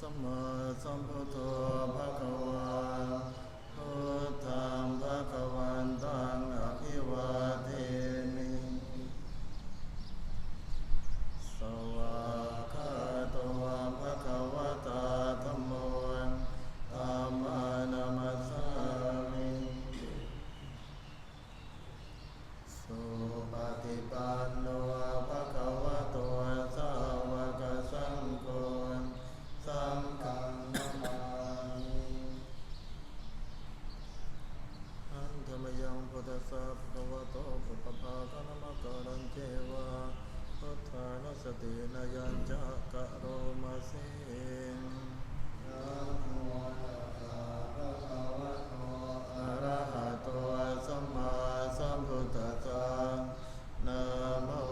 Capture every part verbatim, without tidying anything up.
Sammāsambuddho bhagavā, buddhaṃ bhagavantaṃ abhivādemi. Svākkhāto bhagavatā dhammo, dhammaṃ namassāmi. Supaṭipanno bhagavato sāvakasaṅgho, saṅghaṃ namāmi. Handa mayaṃ buddhassa bhagavato pubbabhāganamakārañceva, buddhānussatinayañca karoma se. Namo tassa bhagavato arahato sammāsambuddhassa. Namo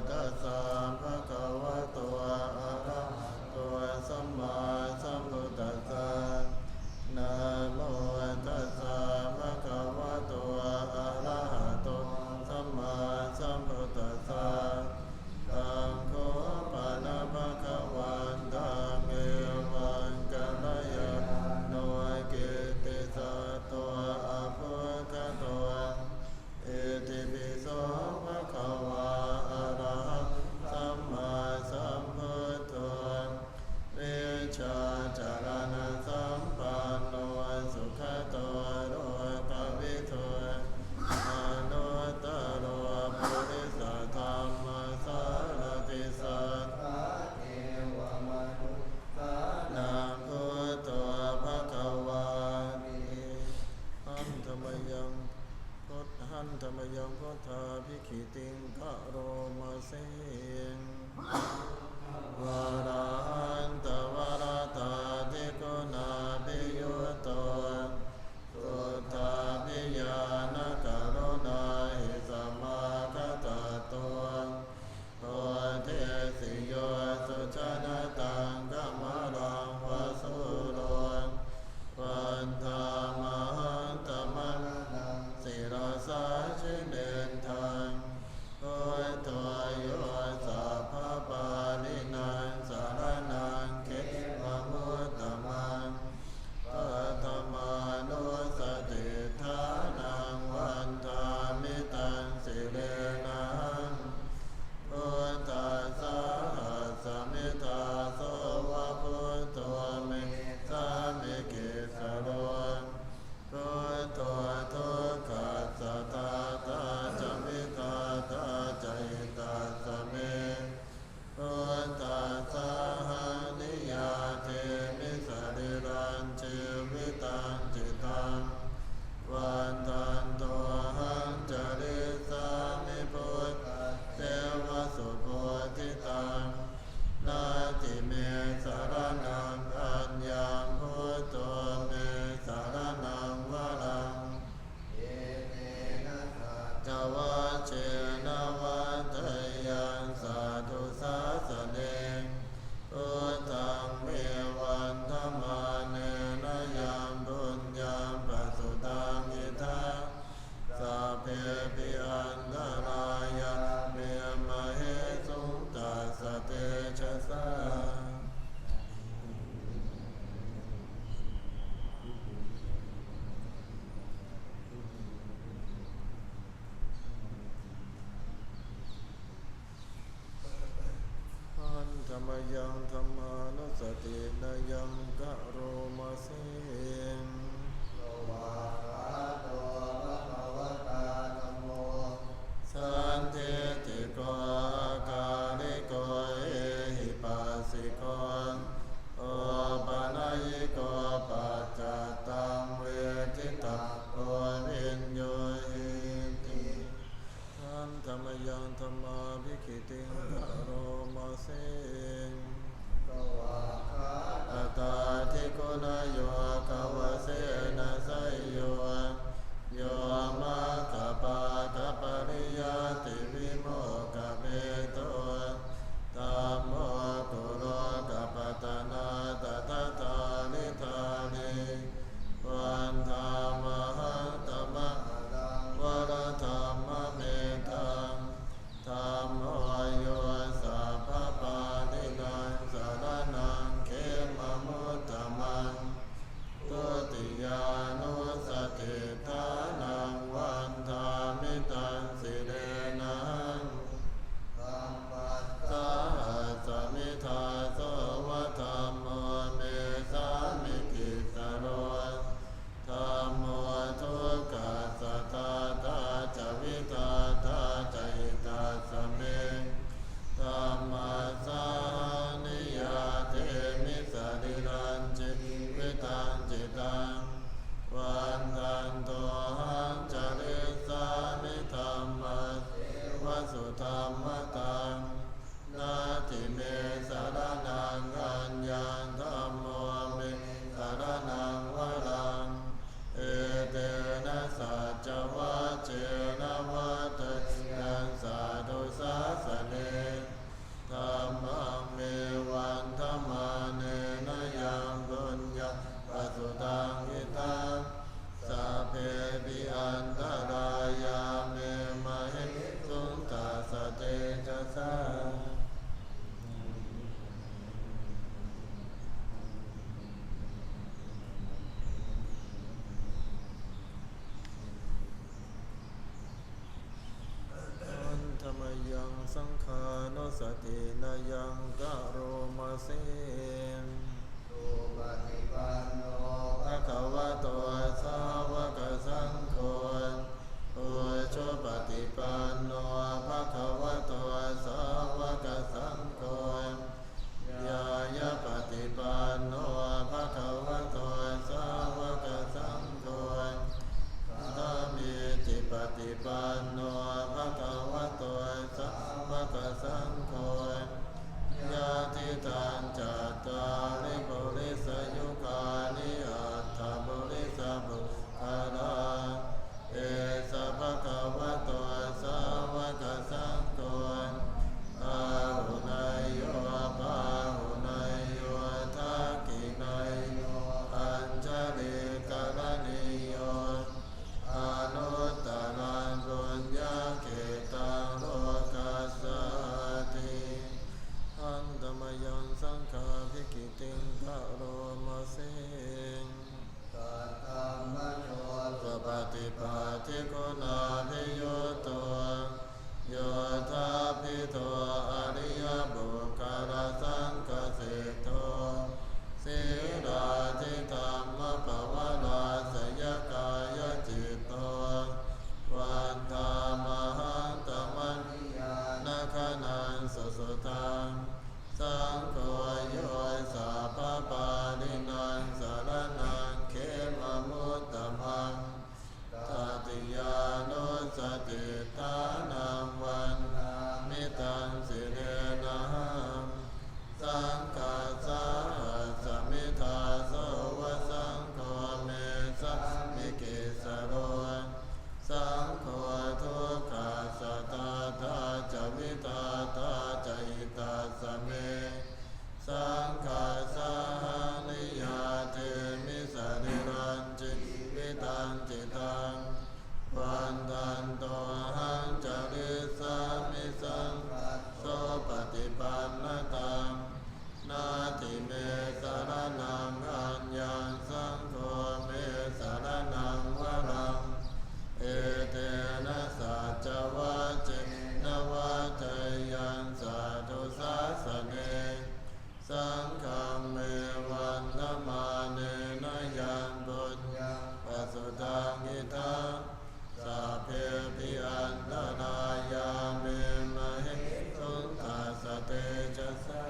tassa bhagavato arahato sammāsambuddhassa. Namo tassa bhagavato arahato sammāsambuddhassa. Taṃ kho pana bhagavantaṃ evaṃ kalyāṇo kittisaddo abbhuggato. Itipi so bhagavā arahaṃ sammāsambuddho, vijjācaraṇasampanno sugato lokavidū, anuttaro purisadammasārathi satthā devamanussānaṃ buddho bhagavāti. Handa mayaṃ bud-, handa mayaṃ buddhābhigītiṃ karoma se. Varahantavaradaṭṭhaguṇābhiyutto, suddhābhiñāṇakaruṇāhi samāgatatto, bodhesi yo sujanataṃ kamalaṃ va sūro, vandāmahaṃ tamaraṇaṃ sirasā jinendaṃ. Buddho yo sabbapāṇīnaṃ saraṇaṃ khemamuttamaṃ, paṭhamānussatiṭṭhānaṃ vandāmi taṃ sirenahaṃ. Buddhassāhasmi dāso va buddho me sāmikissaro, buddho dukkhassa ghātā ca vidhātā ca hitassa me. Buddhassāhaṃ niyyādemi sarīrañjīvitañcidaṃ, vandantohaṃ carissāmi buddhasseva subodhitaṃ. Natthi me saraṇaṃ aññaṃ, buddho me saraṇaṃ varaṃ, etena saccavajjena vaḍḍheyyaṃ satthu sāsane. Buddhaṃ me vandamānena yaṃ puññaṃ pasutaṃ idha, sabbepi antarāyā me māhesuṃ tassa tejasā. Handa mayaṃ dhammānussatinayaṃ karoma se. Svākkhāto bhagavatā dhammo, sandiṭṭhiko akāliko ehipassiko, opanayiko paccattaṃ veditabbo viññūhīti. Handa mayaṃ dhammābhigītiṃ karoma se. Svākkhātatādiguṇayogavas hitaṃ, sabbepi antarāyā me māhesuṃ tassa tejasā. Handa mayaṃ saṅghānussatinayaṃ karoma se. Supaṭipanno bhagavato sāvakasaṅgho, ujupaṭipanno bhagavato sāvakasaṅgho, ñāyapaṭipanno bhagavato sāvakasaṅgho, sāmīcipaṭipanno bhagavato sāvakasaṅgho, yadidaṃ cattāri purisayugāni aṭṭha purisapuggalā, esa bhagavato sāvakasaṅgho, āhuneyyo pāhuneyyo dakkhiṇeyyo añjalikaraṇīyo, anuttaraṃ puññakkhettaṃ lokassāti. Handa mayaṃ saṅghābhigītiṃ karoma se. Saddhammajo supaṭipattiguṇābhiyutto, yoṭṭhabbidho ariyapuggalasaṅghaseṭṭho, sīlādidhammapavarāsayakāyacitto, vandāmahaṃ tamaniyāna gaṇaṃ susuddhaṃ. Saṅgho yo sabbapāṇīnaṃ saraṇaṃ khemamuttamaṃ, tatiyānussatiṭṭhānaṃ vandāmi taṃ sirenahaṃ. Saṅghassāhasmi dāso va, saṅgho me sāmikissaro, saṅgho dukkhassa ghātā ca vidhātā ca hitassa me. Saṅghassāhaṃ niyyādemi sarīrañjīvitañcidaṃ, vandantohaṃ carissāmi saṅghassopaṭipannataṃ. Natthi me saraṇaṃ aññaṃ, saṅgho me saraṇaṃ varaṃ. Etena saccavajjena vaḍḍheyyaṃ satthu sāsane. Saṅghaṃ me vandamānena yaṃ puññaṃ pasutaṃ idha, sabbepi antarāyā me māhesuṃ tassa tejasā.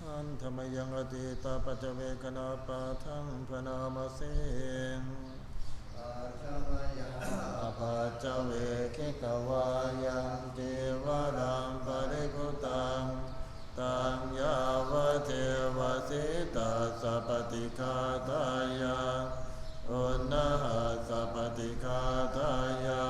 Handa mayaṃ atītapaccavekkhaṇapāṭhaṃ bhaṇāma se. Paccavekkhitvā yaṃ cīvaraṃ paribhuttaṃ, taṃ yāvadeva sītassa paṭighātāya, uṇhassa paṭighātāya,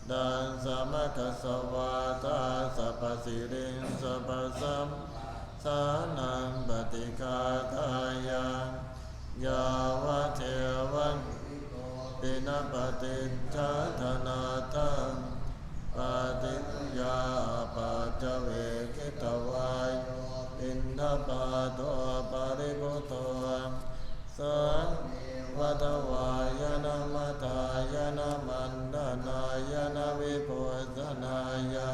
dassamakasavātāsappasiriṃsapasamphassānaṃ paṭighātāya, yāvadeva piṇḍapātassa paṭiṭṭhānatthaṃ, paṭiviyyā paccavekkhitvā yo piṇḍapāto paribhutto, so neva davāya na madāya na maṇḍanāya na vibhūsanāya,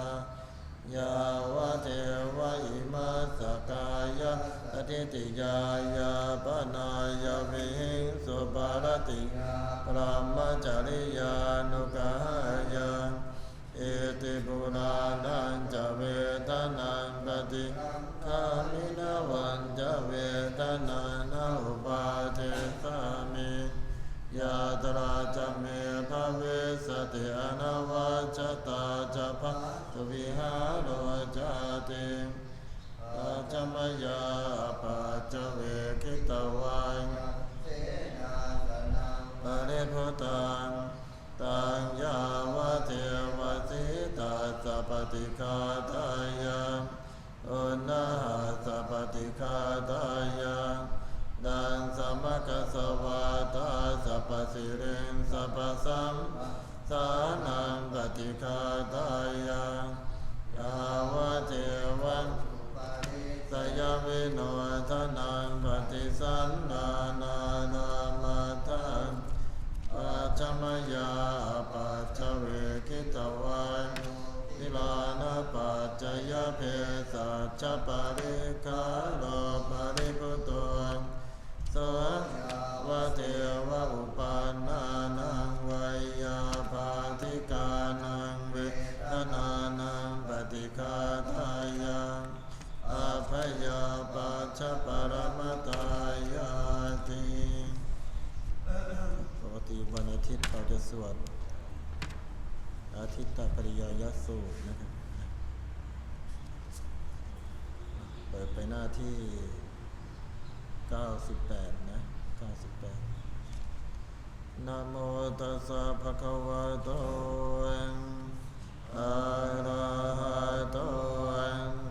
yāvadeva imassa kāyassa ṭhitiyā yāpanāya vihiṃsuparatiyā brahmacariyānuggahāya, iti purāṇañca vedanaṃ paṭihaṅkhāmi navañca vedanaṃ na uppādessāmi, yātrā ca me bhavissati anavajjatā ca phāsuvihāro cāti. Ajja mayā apaccavekkhitvā yaṃ paṭighātāya, uṇhassa paṭighātāya, dassamakasavātātapasiriṃsapasamphassānaṃ paṭighātāya, yāvadeva upadesayavinodanaṃ paṭisallānārāmatthaṃ, pañcamyā apaccavekkhitvā gilānapaccayabhesajjaparikkhāro paribhutto, so yāvadeva uppannānaṃ veyyābādhikānaṃ vedanānaṃ paṭighātāya, abyāpajjhaparamatāyāti. ปกติวันอาทิตย์เราจะสวด อาทิตตปริยายสูตรนะครับ เปิดไปหน้าที่ เก้าสิบแปด นะ เก้าสิบแปด Namo tassa bhagavato arahato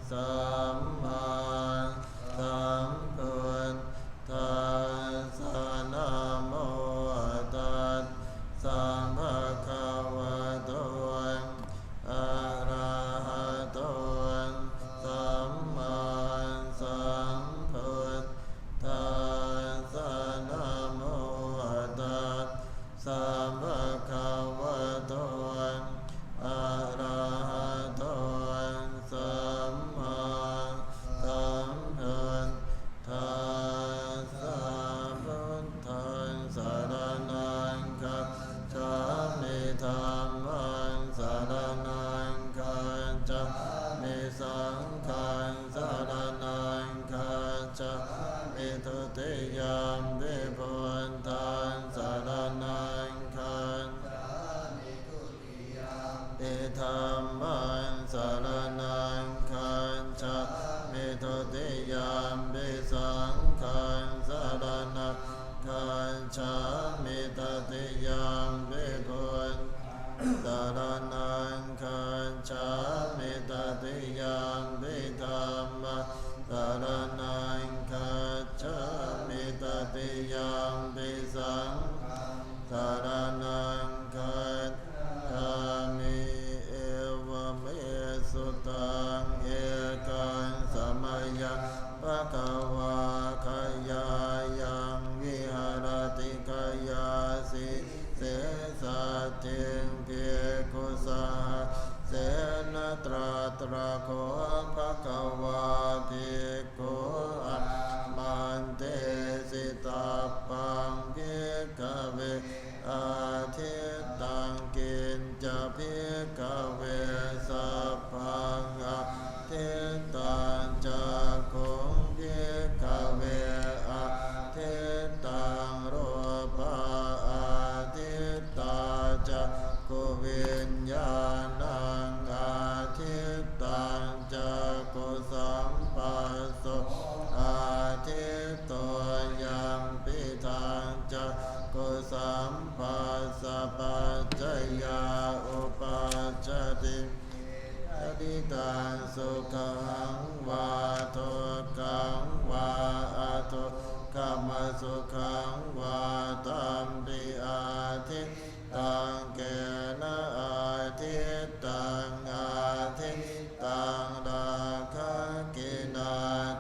sammāsambuddhassa. Namo tassa bhagavato arahato sammāsambuddhassa. Namo tassa bhagavato arahato sammāsambuddhassa. Buddhaṃ saraṇaṃ gacchāmi. Dhammaṃ saraṇaṃ gacchāmi. Saṅghaṃ saraṇaṃ gacchāmi. Dutiyampi buddhaṃ saraṇaṃ gacchāmi. Dutiyampi dhammaṃ saraṇaṃ gacchāmi. Dutiyampi saṅghaṃ saraṇaṃ gacchāmi. Tatiyampi buddhaṃ saraṇaṃ gacchāmi. Tatiyampi dhammaṃ saraṇaṃ gacchāmi. Tatiyampi saṅghaṃ saraṇaṃ gacchāmi. Evaṃ me sutaṃ. Ekaṃ samayaṃ bhagavā gayāyaṃ viharati gayāsīse saddhiṃ bhikkhusahassena. Tatra kho bhagavā bhikkhu āmantesi. Taṃ bhikkhave adiṭṭhaṃ. Kiñca bhikkhave sabbaṃ adiṭṭhaṃ. Cakkhuṃ bhikkhave adiṭṭhaṃ. Rūpā adiṭṭhā. Cakkhuviññāṇaṃ adiṭṭhaṃ. Cakkhusamphasso adiṭṭho. Yampidaṃ cakkhusamphassapaccayā uppajjati, veditabbaṃ. Sukhaṃ vā dukkhaṃ vā adukkhamasukhaṃ vā, tampi adiṭṭhaṃ. Kena adiṭṭhaṃ? Adiṭṭhaṃ rāgagginā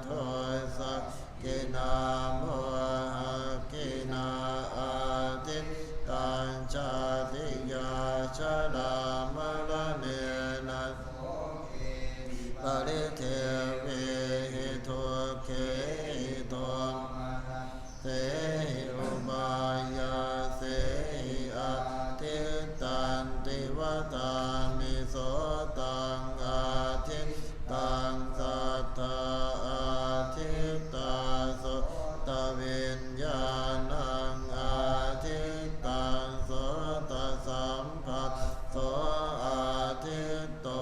dosagginā mohagginā. Adiṭṭhaṃ jātiyā jarāmaraṇena sokehi paridevehi dukkhehi domanassehi upāyāsehi adiṭṭhanti vadāmi. So taṃ adiṭṭhaṃ. Saddā adiṭṭhā. Sotaviññāṇaṃ adiṭṭhaṃ. Sotasamphasso adiṭṭho.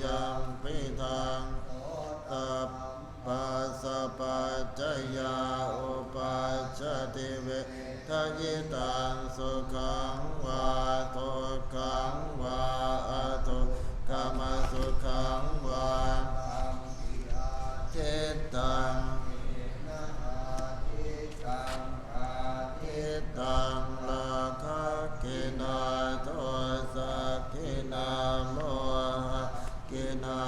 Yampidaṃ sotasamphassapaccayā uppajjati, vedayitaṃ sukhaṃ vā dukkhaṃ vā adukkhamasukhaṃ diṭṭhaṃ, ādittaṃ, rakkhaṃ, dosagginā, mohagginā,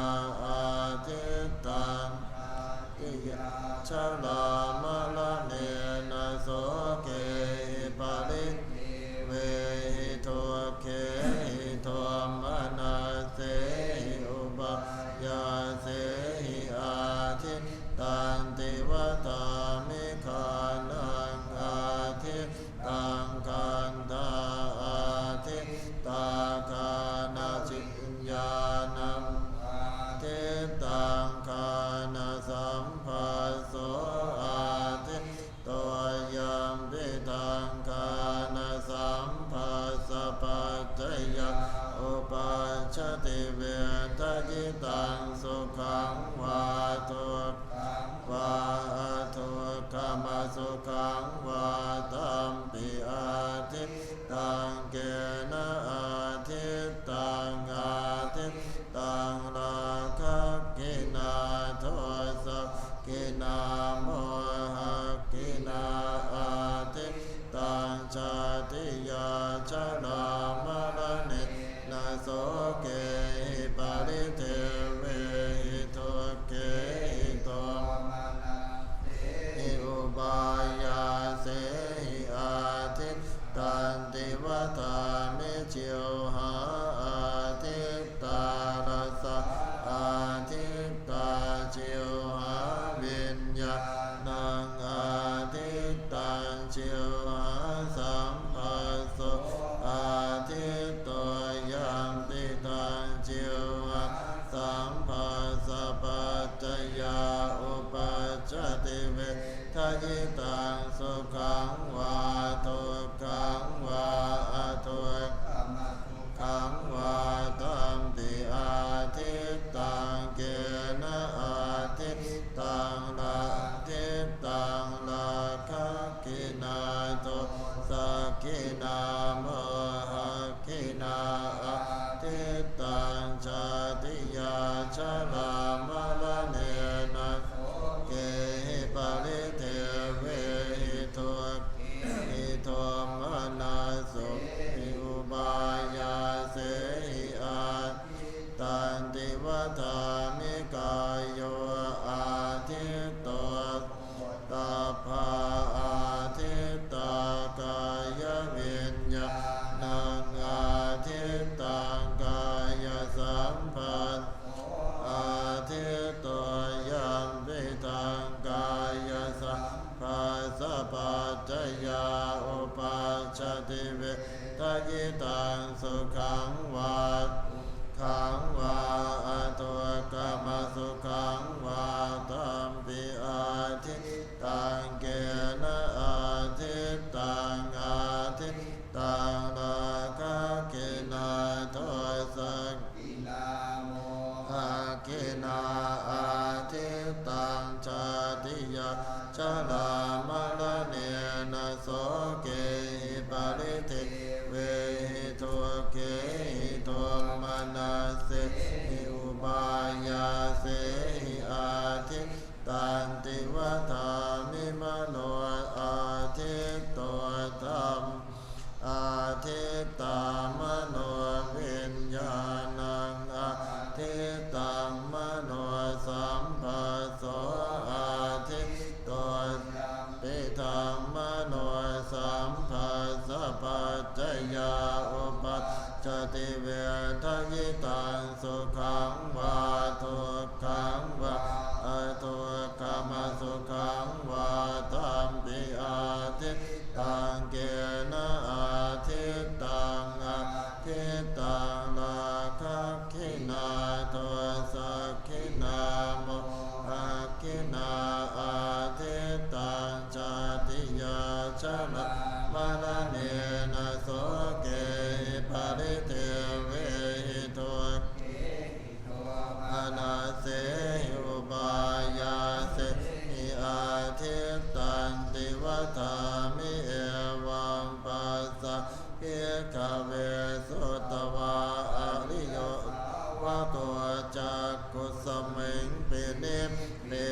ādittaṃ, jātiyā, jarāmaraṇena, sokehi, paridevehi, dukkhehi, domanassehi, upāyāsehi, ādittaṃ, ti vadāmi. Ghānaṃ, ādittaṃ, gandhā, ādittā, ghānaviññāṇaṃ, ādittaṃ, ghānasambhasso, ādittā, yampidaṃ, ghānasambhassapaccayaṃ, uppajjati vedayitaṃ, sukhaṃ vā dukkhaṃ vā, adukkhamasukhaṃ vā, tampi ādittaṃ. Kena ādittaṃ? Ādittaṃ, rakkhaṃ, dhinā, dosagginā, mohagginā, ādittaṃ, jātiyā, jarāmaraṇena, sokehi, paridevehi, dukkhehi, domanassehi, upāyāsehi, ādittaṃ, ti vadāmi. Jivhā, ādittā, rasā, ādittā, jivhāviññāṇaṃ, ādittaṃ, jivhāsambhasso, ādittā, yampidaṃ, jivhāsambhassapaccayaṃ, uppajjati vedayitaṃ, sukhaṃ vā dukkhaṃ vā, adukkhamasukhaṃ vā, tampi ādittaṃ. Kena ādittaṃ? Ādittaṃ, rakkhaṃ, dhinā, dosagginā, mohagginā, ādittaṃ, jātiyā, jarāmaraṇena, sokehi, paridevehi, dukkhehi, domanassehi, upāyāsehi, ādittaṃ, ti vadāmi. Kāyo ādittā, phoṭṭhabbā ādittā, kāyaviññāṇaṃ ādittaṃ, kāyasambhasso ādittā, yampidaṃ, kāyasambhassapaccayaṃ, uppajjati vedayitaṃ, sukhaṃ vā dukkhaṃ vā, adukkhamasukhaṃ vā, tampi ādittaṃ. Kena ādittaṃ? Ādittaṃ, rakkhaṃ, dhinā, dosagginā, mohagginā, ādittaṃ, jātiyā, jarāmaraṇena, sokehi, paridevehi, dukkhehi, domanassehi, upāyāsehi, ādittaṃ, ti vadāmi. Mano ādittā, dhammā ādittā, manoviññāṇaṃ ādittaṃ, manosambhasso ādittā, yampidaṃ, manosambhassapaccayaṃ, uppajjati vedayitaṃ, sukhaṃ vā dukkhaṃ vā, adukkhamasukhaṃ vā, tampi ādittaṃ. Kena ādittaṃ? Ādittaṃ, rakkhaṃ, dhinā, dosagginā, mohagginā, ādittaṃ, jātiyā, jarāmaraṇena, sokehi, paridevehi, dukkhehi, domanassehi, upāyāsehi, ādittaṃ, ti vadāmi. Evaṃ passaṃ, bhikkhave, sutvā ariyo sāvako cakkhusmiṃ pinimmi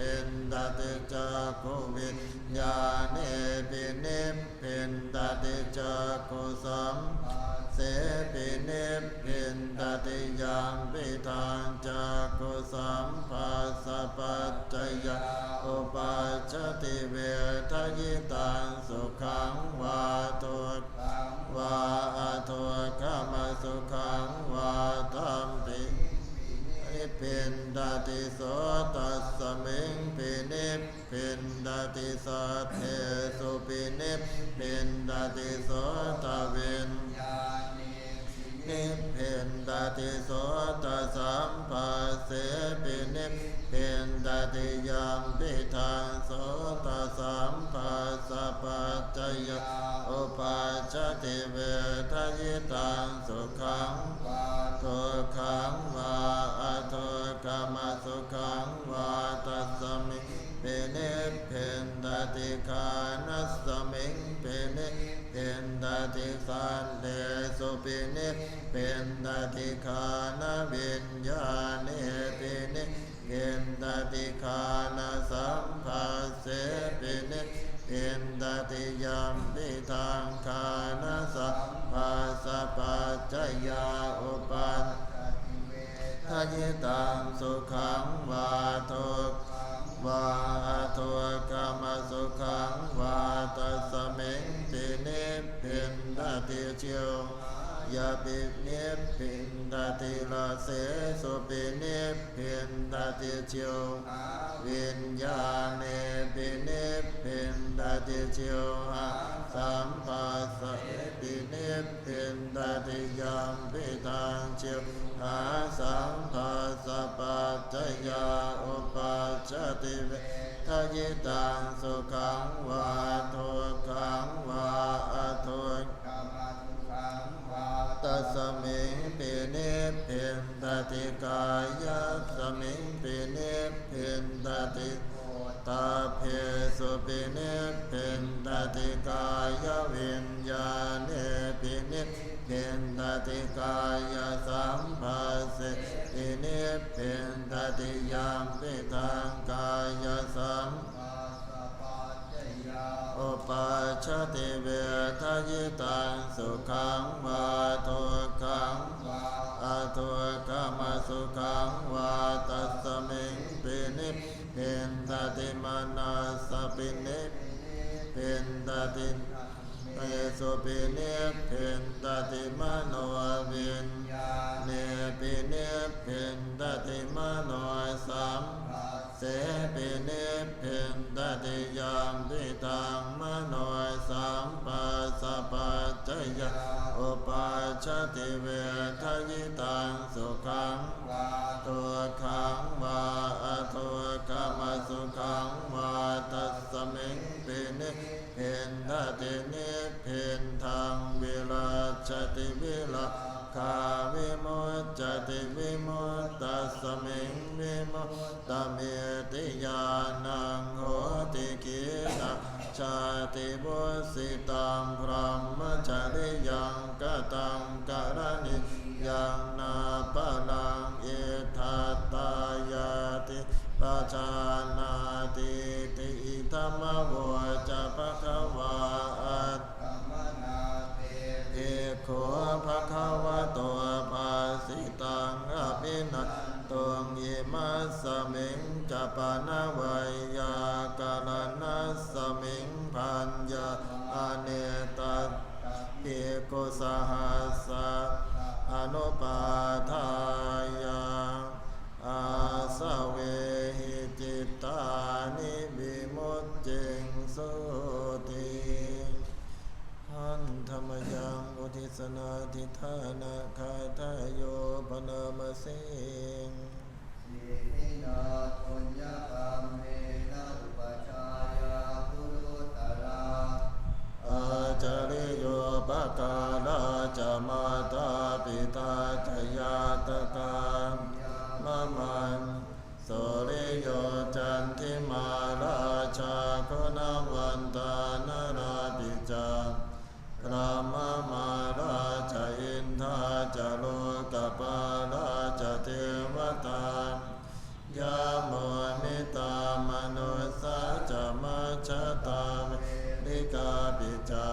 nibbindati, cakkhuviññāṇepi nibbindati, cakkhusamphasse pi nibbindati. Yampidaṃ cakkhusamphassapaccayā uppajjati vedayitaṃ sukhaṃ vā dukkhaṃ vā adukkhamasukhaṃ vā, tampi nibbindati. Sotasmiṃ pi nibbindati, saddesu pi nibbindati, sotaviññāṇepi nibbindati, sotasamphassepi nibbindati. Yampidaṃ sotasamphassapaccayā uppajjati vedayitaṃ sukhaṃ vā dukkhaṃ vā adukkhamasukhaṃ vā, tasmiṃ pi nibbindati. Ghānasmiṃ pi nibbindati, saddesu pi nibbindati, ghānaviññāṇepi nibbindati, ghānasamphassepi nibbindati. Yampidaṃ ghānasamphassapaccayā uppajjati vedayitaṃ sukhaṃ vā dukkhaṃ vā adukkhamasukhaṃ vā, tasmiṃ pi nibbindati. Jivhāya pi nibbindati, rasesu pi nibbindati, jivhāviññāṇepi nibbindati, jivhāsamphassepi nibbindati. Yampidaṃ jivhāsamphassapaccayā uppajjati vedayitaṃ sukhaṃ vā dukkhaṃ vā adukkhamasukhaṃ vā, tasmiṃ pi nibbindati. Kāyasmiṃ pi nibbindati, phoṭṭhabbesu pi nibbindati, kāyaviññāṇepi nibbindati, kāyasamphassepi nibbindati. Yampidaṃ kāyasamphassapaccayā uppajjati vedayitaṃ sukhaṃ vā dukkhaṃ vā adukkhamasukhaṃ vā, tasmiṃ pi nibbindati. Manassapi nibbindati, kāyesu pi nibbindati, manoviññāṇepi nibbindati, manosamphassepi nibbindati. Yampidaṃ manosamphassapaccayā uppajjati vedayitaṃ sukhaṃ vā dukkhaṃ vā adukkhamasukhaṃ vā, tasmiṃ pi nibbindati. Nibbindaṃ virajjati, virāgā vimuccati, vimuttasmiṃ vimuttame ti ñāṇaṃ hoti. Khīṇā jāti, vusitaṃ brahmacariyaṃ, kataṃ karaṇīyaṃ nāparaṃ itthattāyāti pajānātīti. Idamavoca bhagavā. Attamanā te bhikkhū bhagavato bhāsitaṃ abhinanduṃ. Imasmiñca pana veyyākaraṇasmiṃ bhaññamāne tatra bhikkhusahassassa anupādāya āsavehi cittāni vimucciṃsūti. Handa mayaṃ uddissanādhiṭṭhānagāthāyo bhaṇāmasi. Iminā puññakammena upajjhāyā guṇuttarā ācariyūpakārā ca mātā pitā ca ñātakā yaṃ mamaṃ suriyo candimā rājā guṇavantā narāpi ca brahmamārā ca indā ca lokapālā ca devatā yamo mittā kāpi ca,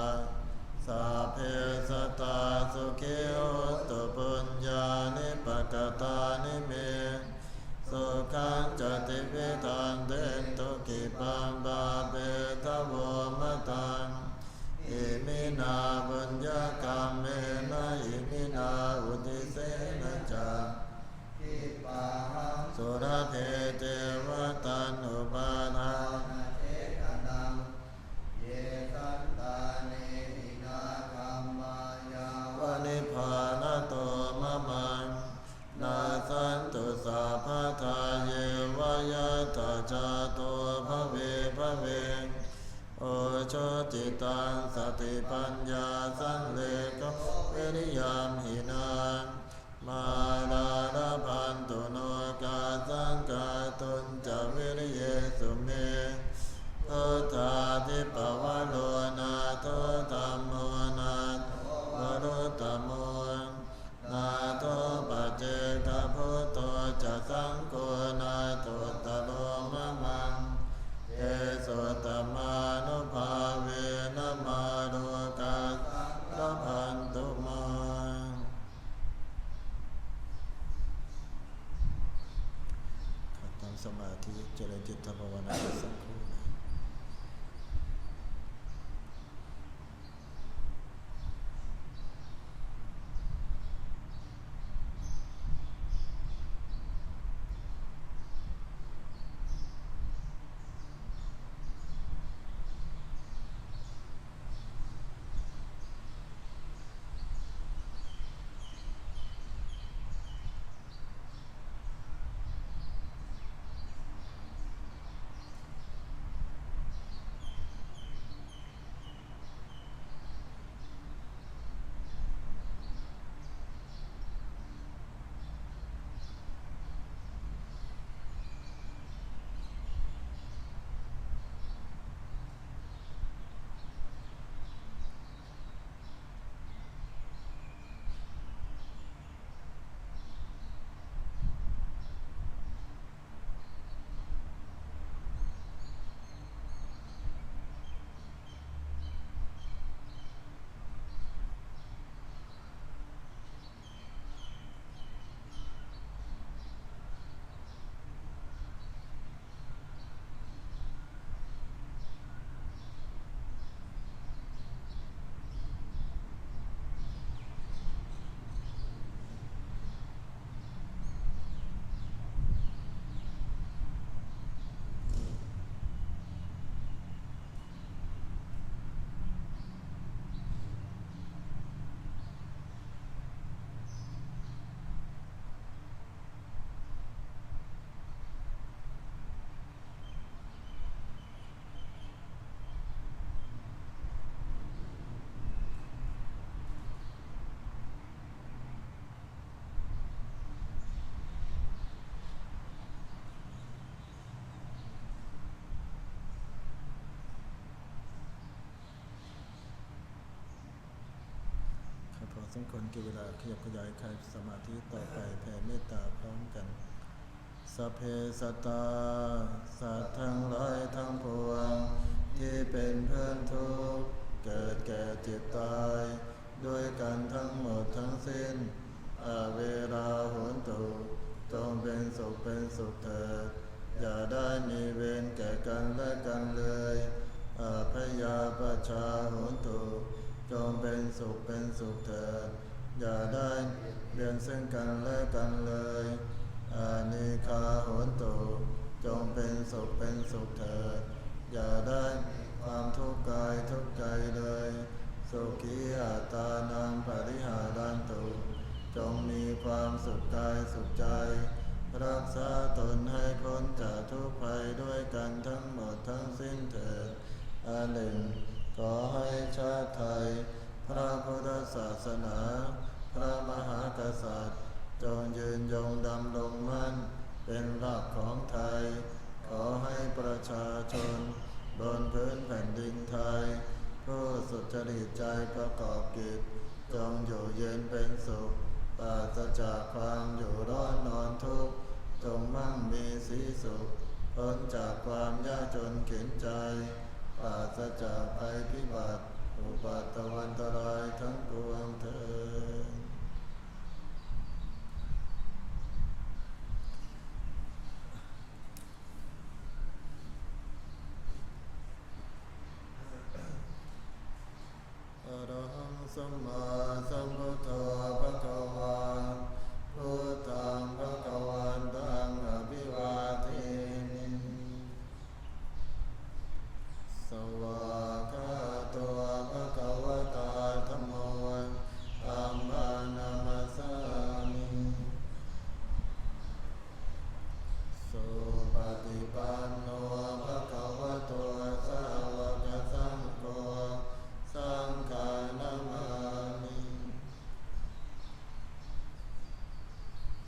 sabbe sattā sukhī hontu, puññāni pakatāni me, sukhañca tividhaṃ dentu, khippaṃ pāpetha vo mataṃ. Iminā puññakammena, iminā uddisena ca, khippāhaṃ sulabhe ceva taṇhupādānachedanaṃ. Ye santāne hinā dhammā, yāva nibbānato mamaṃ, nassantu sabbadā yeva yattha jāto bhave bhave. Ujucittaṃ satipaññā, sallekho viriyamhinā, mārā labhantu nokāsaṃ, kātuñca viriyesu me. Buddhādhipavaro nātho, dhammo nātho varuttamo, nātho paccekabuddho ca, saṅgho nāthottaro mamaṃ. Tesottamānubhāvena, mārokāsaṃ labhantu mā. ขอตั้งสมาธิเจริญจิตภาวนาสักครู่นะ ครับ พอสมควรแก่เวลา ขยับขยายคลายสมาธิต่อไป แผ่เมตตาพร้อมกัน Sabbe sattā สัตว์ทั้งหลายทั้งปวง ที่เป็นเพื่อนทุกข์ เกิดแก่เจ็บตาย ด้วยกันทั้งหมดทั้งสิ้น Averā hontu จงเป็นสุขเป็นสุขเถิด อย่าได้มีเวรแก่กันและกันเลย Abyāpajjhā hontu จงเป็นสุขเป็นสุขเถิด อย่าได้เบียดเบียนซึ่งกันและกันเลย Anīghā hontu จงเป็นสุขเป็นสุขเถิด อย่าได้มีความทุกข์กายทุกข์ใจเลย Sukhī attānaṃ pariharantu จงมีความสุขกายสุขใจ รักษาตนให้พ้นจากทุกข์ภัยด้วยกันทั้งหมดทั้งสิ้นเถิด อันหนึ่ง ขอให้ชาติไทย พระพุทธศาสนา พระมหากษัตริย์ จงยืนยงดำรงมั่น เป็นหลักของไทย ขอให้ประชาชน บนพื้นแผ่นดินไทย ผู้สุจริตใจประกอบกิจ จงอยู่เย็นเป็นสุข ปราศจากความอยู่ร้อนนอนทุกข์ จงมั่งมีสีสุข พ้นจากความยากจนเข็ญใจ ปราศ ศจากภัยพิบัติอุปัทวันตรายทั้งปวงเทอญ Arahaṃ sammāsambuddho